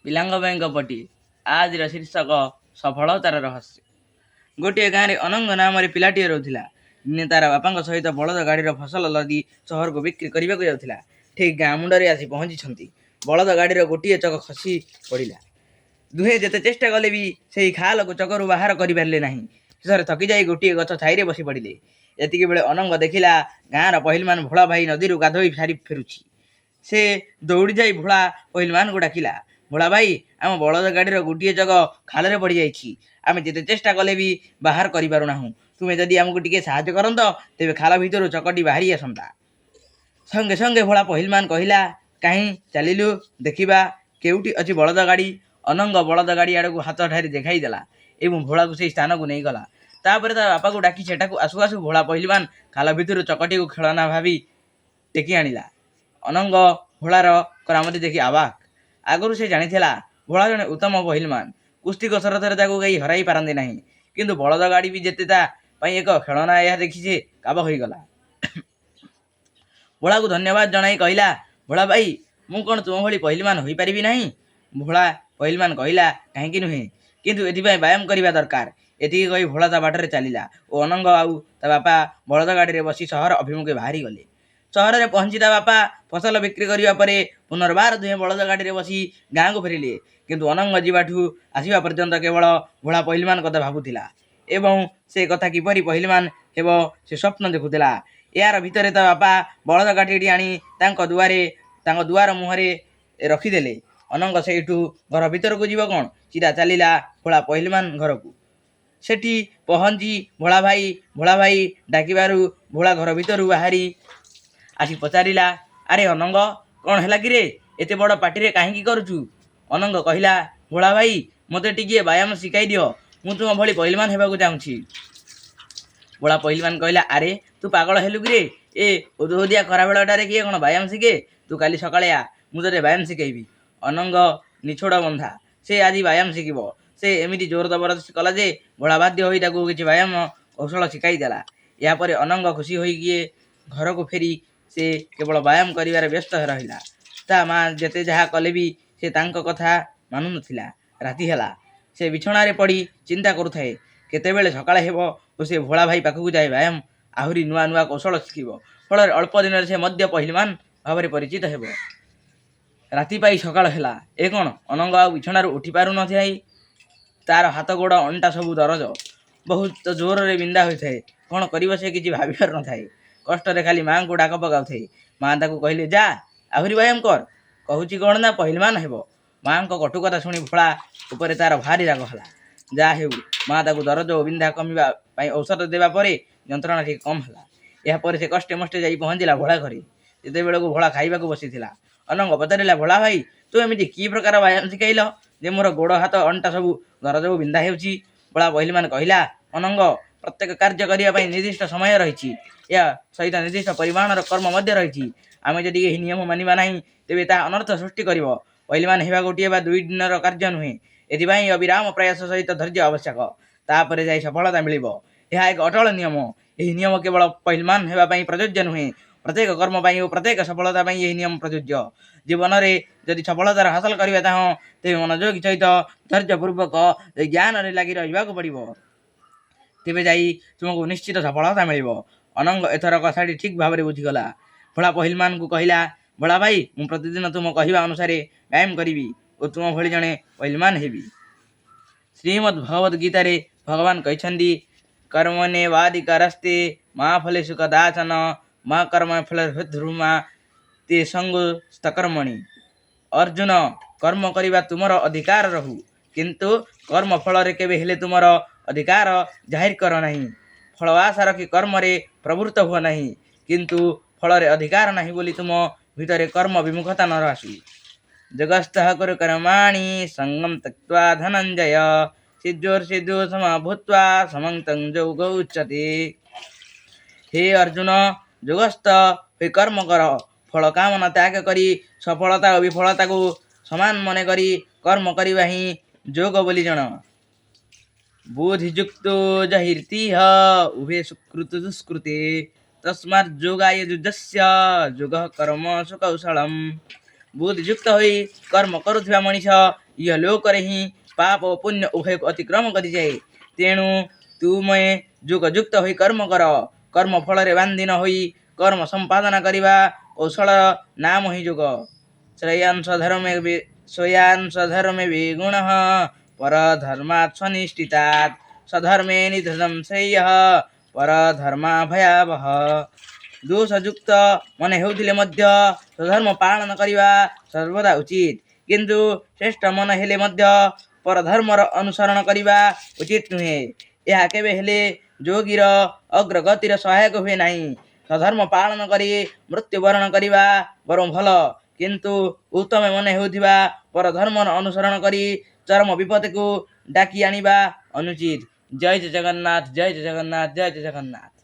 ପିଲାଙ୍କ ପାଇଁ ଗପଟି। ଆଜିର ଶୀର୍ଷକ ସଫଳତାର ରହସ୍ୟ। ଗୋଟିଏ ଗାଁରେ ଅନଙ୍ଗ ନାମରେ ପିଲାଟିଏ ରହୁଥିଲା। ଦିନେ ତାର ବାପାଙ୍କ ସହିତ ବଳଦ ଗାଡ଼ିର ଫସଲ ଲଦି ସହରକୁ ବିକ୍ରି କରିବାକୁ ଯାଉଥିଲା। ଠିକ୍ ଗାଁ ମୁଣ୍ଡରେ ଆସି ପହଞ୍ଚିଛନ୍ତି, ବଳଦ ଗାଡ଼ିର ଗୋଟିଏ ଚକ ଖସି ପଡ଼ିଲା। ଦୁହେଁ ଯେତେ ଚେଷ୍ଟା କଲେ ବି ସେହି ଖାଲକୁ ଚକରୁ ବାହାର କରିପାରିଲେ ନାହିଁ। ଶେଷରେ ଥକିଯାଇ ଗୋଟିଏ ଗଛ ଛାଇରେ ବସି ପଡ଼ିଲେ। ଏତିକିବେଳେ ଅନଙ୍ଗ ଦେଖିଲା, ଗାଁର ପହିଲମାନ ଭୋଳା ଭାଇ ନଦୀରୁ ଗାଧୋଇ ସାରି ଫେରୁଛି। ସେ ଦୌଡ଼ିଯାଇ ଭୋଳା ପହିଲମାନଙ୍କୁ ଡାକିଲା, "ଭୋଳା ଭାଇ, ଆମ ବଳଦ ଗାଡ଼ିର ଗୋଟିଏ ଚକ ଖାଲରେ ପଡ଼ିଯାଇଛି। ଆମେ ଯେତେ ଚେଷ୍ଟା କଲେ ବି ବାହାର କରିପାରୁନାହୁଁ। ତୁମେ ଯଦି ଆମକୁ ଟିକିଏ ସାହାଯ୍ୟ କରନ୍ତ, ତେବେ ଖାଲ ଭିତରୁ ଚକଟି ବାହାରି ଆସନ୍ତା।" ସଙ୍ଗେ ସଙ୍ଗେ ଭୋଳା ପହିଲମାନ କହିଲା, "କାହିଁ, ଚାଲିଲୁ ଦେଖିବା କେଉଁଠି ଅଛି ବଳଦ ଗାଡ଼ି।" ଅନଙ୍ଗ ବଳଦ ଗାଡ଼ି ଆଡ଼କୁ ହାତ ଠାରି ଦେଖାଇ ଦେଲା ଏବଂ ଭୋଳାକୁ ସେହି ସ୍ଥାନକୁ ନେଇଗଲା। ତାପରେ ତା ବାପାକୁ ଡାକି ସେଠାକୁ ଆସୁ ଆସୁ ଭୋଳା ପହିଲମାନ ଖାଲ ଭିତରୁ ଚକଟିକୁ ଖେଳନା ଭାବି ଟେକି ଆଣିଲା। ଅନଙ୍ଗ ଭୋଳାର କରାମତି ଦେଖି ଅବାକ୍। ଆଗରୁ ସେ ଜାଣିଥିଲା, ଭୋଳା ଜଣେ ଉତ୍ତମ ପହିଲମାନ। କୁସ୍ତି କସରତରେ ତାକୁ କେହି ହରାଇ ପାରନ୍ତି ନାହିଁ। କିନ୍ତୁ ବଳଦ ଗାଡ଼ି ବି ଯେ ତା ପାଇଁ ଏକ ଖେଳନା, ଏହା ଦେଖି ସେ କାବା ହୋଇଗଲା। ଭୋଳାକୁ ଧନ୍ୟବାଦ ଜଣାଇ କହିଲା, "ଭୋଳା ଭାଇ, ମୁଁ କ'ଣ ତୁମ ଭଳି ପହିଲମାନ ହୋଇପାରିବି ନାହିଁ?" ଭୋଳା ପହିଲମାନ କହିଲା, "କାହିଁକି ନୁହେଁ? କିନ୍ତୁ ଏଥିପାଇଁ ବ୍ୟାୟାମ କରିବା ଦରକାର।" ଏତିକି କହି ଭୋଳା ତା ବାଟରେ ଚାଲିଲା ଓ ଅନଙ୍ଗ ଆଉ ତା ବାପା ବଳଦ ଗାଡ଼ିରେ ବସି ସହର ଅଭିମୁଖେ ବାହାରିଗଲେ। ସହରରେ ପହଞ୍ଚି ତା ବାପା ଫସଲ ବିକ୍ରି କରିବା ପରେ ପୁନର୍ବାର ଦୁହେଁ ବଳଦ ଗାଡ଼ିରେ ବସି ଗାଁକୁ ଫେରିଲେ। କିନ୍ତୁ ଅନଙ୍ଗ ଯିବାଠୁ ଆସିବା ପର୍ଯ୍ୟନ୍ତ କେବଳ ଭୋଳା ପହିଲମାନ କଥା ଭାବୁଥିଲା ଏବଂ ସେ କଥା କିପରି ପହିଲମାନ ହେବ, ସେ ସ୍ୱପ୍ନ ଦେଖୁଥିଲା। ଏହାର ଭିତରେ ତା ବାପା ବଳଦ ଗାଡ଼ିଟି ଆଣି ତାଙ୍କ ଦୁଆର ମୁହଁରେ ରଖିଦେଲେ। ଅନଙ୍ଗ ସେଇଠୁ ଘର ଭିତରକୁ ଯିବ କ'ଣ, ସିଧା ଚାଲିଲା ଭୋଳା ପହିଲମାନ ଘରକୁ। ସେଠି ପହଞ୍ଚି "ଭୋଳା ଭାଇ, ଭୋଳା ଭାଇ" ଡାକିବାରୁ ଭୋଳା ଘର ଭିତରୁ ବାହାରି ଆସି ପଚାରିଲା, "ଆରେ ଅନଙ୍ଗ, କ'ଣ ହେଲା କିରେ? ଏତେ ବଡ଼ ପାଟିରେ କାହିଁକି କରୁଛୁ?" ଅନଙ୍ଗ କହିଲା, "ଭୋଳା ଭାଇ, ମୋତେ ଟିକିଏ ବ୍ୟାୟାମ ଶିଖାଇ ଦିଅ। ମୁଁ ତୁମ ଭଳି ପହିଲମାନ ହେବାକୁ ଚାହୁଁଛି।" ଭୋଳା ପହିଲମାନ କହିଲା, "ଆରେ, ତୁ ପାଗଳ ହେଲୁ କିରେ? ଏ ଉଦୁଉଦିଆ ଖରାବେଳଟାରେ କିଏ କ'ଣ ବ୍ୟାୟାମ ଶିଖେ? ତୁ କାଲି ସକାଳେ ଆ, ମୁଁ ତୋତେ ବ୍ୟାୟାମ ଶିଖେଇବି।" ଅନଙ୍ଗ ନିଛୋଡ଼ ବନ୍ଧା। ସେ ଆଜି ବ୍ୟାୟାମ ଶିଖିବ। ସେ ଏମିତି ଜୋର ଜବରଦସ୍ତି କଲା ଯେ ଭୋଳା ବାଧ୍ୟ ହୋଇ ତାକୁ କିଛି ବ୍ୟାୟାମ କୌଶଳ ଶିଖାଇ ଦେଲା। ଏହାପରେ ଅନଙ୍ଗ ଖୁସି ହୋଇ ଗିଏ ଘରକୁ ଫେରି ସେ କେବଳ ବ୍ୟାୟାମ କରିବାରେ ବ୍ୟସ୍ତ ରହିଲା। ତା ମା ଯେତେ ଯାହା କଲେ ବି ସେ ତାଙ୍କ କଥା ମାନୁନଥିଲା। ରାତି ହେଲା। ସେ ବିଛଣାରେ ପଡ଼ି ଚିନ୍ତା କରୁଥାଏ, କେତେବେଳେ ସକାଳ ହେବ ଓ ସେ ଭୋଳା ଭାଇ ପାଖକୁ ଯାଇ ବ୍ୟାୟାମ ଆହୁରି ନୂଆ ନୂଆ କୌଶଳ ଶିଖିବ। ଫଳରେ ଅଳ୍ପ ଦିନରେ ସେ ମଧ୍ୟ ପହିଲମାନ ଭାବରେ ପରିଚିତ ହେବ। ରାତି ପାହି ସକାଳ ହେଲା। ଏ କ'ଣ, ଅନଙ୍ଗ ଆଉ ବିଛଣାରୁ ଉଠି ପାରୁନଥାଏ। ତାର ହାତ, ଗୋଡ଼, ଅଣ୍ଟା ସବୁ ଦରଜ। ବହୁତ ଜୋରରେ ବିନ୍ଧା ହୋଇଥାଏ। କ'ଣ କରିବ, ସେ କିଛି ଭାବି ପାରୁନଥାଏ। କଷ୍ଟରେ ଖାଲି ମାଆଙ୍କୁ ଡାକ ପକାଉଥାଏ। ମା ତାକୁ କହିଲେ, "ଯା, ଆହୁରି ବ୍ୟାୟାମ କର। କହୁଛି କ'ଣ ନା ପହିଲମାନ ହେବ।" ମାଆଙ୍କ କଟୁ କଥା ଶୁଣି ଭୋଳା ଉପରେ ତାର ଭାରି ରାଗ ହେଲା। ଯାହା ହେଉ, ମା ତାକୁ ଦରଜ ଓ ବିନ୍ଧା କମିବା ପାଇଁ ଔଷଧ ଦେବା ପରେ ଯନ୍ତ୍ରଣା ଟିକେ କମ୍ ହେଲା। ଏହାପରେ ସେ କଷ୍ଟେ ମଷ୍ଟେ ଯାଇ ପହଞ୍ଚିଲା ଭୋଳା ଘରେ। ସେତେବେଳକୁ ଭୋଳା ଖାଇବାକୁ ବସିଥିଲା। ଅନଙ୍ଗ ପଚାରିଲା, "ଭୋଳା ଭାଇ, ତୁ ଏମିତି କି ପ୍ରକାର ବ୍ୟାୟାମ ଶିଖାଇଲ ଯେ ମୋର ଗୋଡ଼, ହାତ, ଅଣ୍ଟା ସବୁ ଦରଜ ଓ ବିନ୍ଧା ହେଉଛି?" ଭୋଳା ପହିଲମାନ କହିଲା, "ଅନଙ୍ଗ, ପ୍ରତ୍ୟେକ କାର୍ଯ୍ୟ କରିବା ପାଇଁ ନିର୍ଦ୍ଦିଷ୍ଟ ସମୟ ରହିଛି। ଏହା ସହିତ ନିର୍ଦ୍ଦିଷ୍ଟ ପରିମାଣର କର୍ମ ମଧ୍ୟ ରହିଛି। ଆମେ ଯଦି ଏହି ନିୟମ ମାନିବା ନାହିଁ, ତେବେ ତାହା ଅନର୍ଥ ସୃଷ୍ଟି କରିବ। ପହିଲମାନ ହେବା ଗୋଟିଏ ବା ଦୁଇ ଦିନର କାର୍ଯ୍ୟ ନୁହେଁ। ଏଥିପାଇଁ ଅବିରାମ ପ୍ରୟାସ ସହିତ ଧୈର୍ଯ୍ୟ ଆବଶ୍ୟକ। ତାପରେ ଯାଇ ସଫଳତା ମିଳିବ। ଏହା ଏକ ଅଟଳ ନିୟମ। ଏହି ନିୟମ କେବଳ ପହିଲମାନ ହେବା ପାଇଁ ପ୍ରଯୁଜ୍ୟ ନୁହେଁ। ପ୍ରତ୍ୟେକ କର୍ମ ପାଇଁ ଓ ପ୍ରତ୍ୟେକ ସଫଳତା ପାଇଁ ଏହି ନିୟମ ପ୍ରଯୁଜ୍ୟ। ଜୀବନରେ ଯଦି ସଫଳତାର ହାସଲ କରିବା ଚାହଁ, ତେବେ ମନୋଯୋଗ ସହିତ ଧୈର୍ଯ୍ୟପୂର୍ବକ ଜ୍ଞାନରେ ଲାଗି ରହିବାକୁ ପଡ଼ିବ। ତେବେ ଯାଇ ତୁମକୁ ନିଶ୍ଚିତ ସଫଳତା ମିଳିବ।" ଅନଙ୍ଗ ଏଥର କଥାଟି ଠିକ୍ ଭାବରେ ବୁଝିଗଲା। ଭୋଳା ପହିଲମାନଙ୍କୁ କହିଲା, "ଭୋଳା ଭାଇ, ମୁଁ ପ୍ରତିଦିନ ତୁମ କହିବା ଅନୁସାରେ ବ୍ୟାୟାମ କରିବି ଓ ତୁମ ଭଳି ଜଣେ ପହିଲମାନ ହେବି।" ଶ୍ରୀମଦ୍ ଭଗବଦ ଗୀତାରେ ଭଗବାନ କହିଛନ୍ତି, କର୍ମଣ୍ୟେବାଧିକାରସ୍ତେ ମା ଫଲେଷୁ କଦାଚନ ମା କର୍ମ ଫଳେର୍ଭୂର୍ମା ତେ ସଙ୍ଗୋସ୍ତ୍ୱକର୍ମଣି। ଅର୍ଜୁନ, କର୍ମ କରିବା ତୁମର ଅଧିକାର ରହୁ, କିନ୍ତୁ କର୍ମ ଫଳରେ କେବେ ହେଲେ ତୁମର ଅଧିକାର ଜାହିର କର ନାହିଁ। ଫଳ ଆଶା ରଖି କର୍ମରେ ପ୍ରବୃତ୍ତ ହୁଅ ନାହିଁ, କିନ୍ତୁ ଫଳରେ ଅଧିକାର ନାହିଁ ବୋଲି ତୁମ ଭିତରେ କର୍ମ ବିମୁଖତା ନ ଆସୁ। ଯୋଗସ୍ଥଃ କୁରୁ କର୍ମାଣି ସଙ୍ଗಂ ତ୍ୟକ୍ତ୍ୱା ଧନଞ୍ଜୟ ସିଦ୍ଧ୍ୟୋ ସମୋ ଭୂତ୍ୱା ସମଂ ତଂ ଯୋଗ ଉଚ୍ୟତେ। ହେ ଅର୍ଜୁନ, ଯୋଗସ୍ଥ ହୋଇ କର୍ମ କର। ଫଳ କାମନା ତ୍ୟାଗ କରି ସଫଳତା ଓ ବିଫଳତାକୁ ସମାନ ମନେ କରି କର୍ମ କରିବା ହିଁ ଯୋଗ ବୋଲି ଜଣ। ବୁଦ୍ଧିଯୁକ୍ତୋ ଯୈର୍ହିତଃ ଉଭେ ସୁକୃତେ ଦୁଷ୍କୃତେ ତସ୍ମାତ୍ ଯୋଗାୟ ଯୁଜ୍ୟସ୍ୱ ଯୋଗଃ କର୍ମସୁ କୌଶଳମ୍। ବୁଦ୍ଧିଯୁକ୍ତ ହୋଇ କର୍ମ କରୁଥିବା ମଣିଷ ଇହଲୋକରେ ହିଁ ପାପ ଓ ପୁଣ୍ୟ ଉଭୟକୁ ଅତିକ୍ରମ କରିଯାଏ। ତେଣୁ ତୁମେ ଯୋଗଯୁକ୍ତ ହୋଇ କର୍ମ କର। କର୍ମ ଫଳରେ ବାନ୍ଧି ନ ହୋଇ କର୍ମ ସମ୍ପାଦନ କରିବା କୌଶଳ ନାମ ହିଁ ଯୋଗ। ଶ୍ରେୟାଂସ ଧର୍ମେ ବିଗୁଣଃ ପରଧର୍ମାତ୍ ସ୍ୱନୁଷ୍ଠିତାତ୍ ସ୍ୱଧର୍ମେ ନିଧନଂ ଶ୍ରେୟଃ ପରଧର୍ମା ଭୟାବହଃ। ଦୋଷଯୁକ୍ତ ମନେ ହେଉଥିଲେ ମଧ୍ୟ ସ୍ୱଧର୍ମ ପାଳନ କରିବା ସର୍ବଦା ଉଚିତ। କିନ୍ତୁ ଶ୍ରେଷ୍ଠ ମନେ ହେଲେ ମଧ୍ୟ ପରଧର୍ମର ଅନୁସରଣ କରିବା ଉଚିତ ନୁହେଁ। ଏହା କେବେ ହେଲେ ଯୋଗୀର ଅଗ୍ରଗତିର ସହାୟକ ହୁଏ ନାହିଁ। ସ୍ୱଧର୍ମ ପାଳନ କରି ମୃତ୍ୟୁବରଣ କରିବା ବରଂ ଭଲ, କିନ୍ତୁ ଉତ୍ତମ ମନେ ହେଉଥିବା ପରଧର୍ମର ଅନୁସରଣ କରି ଚରମ ବିପତ୍ତିକୁ ଡାକି ଆଣିବା ଅନୁଚିତ। ଜୟ ଜଗନ୍ନାଥ, ଜୟ ଜଗନ୍ନାଥ, ଜୟ ଜଗନ୍ନାଥ।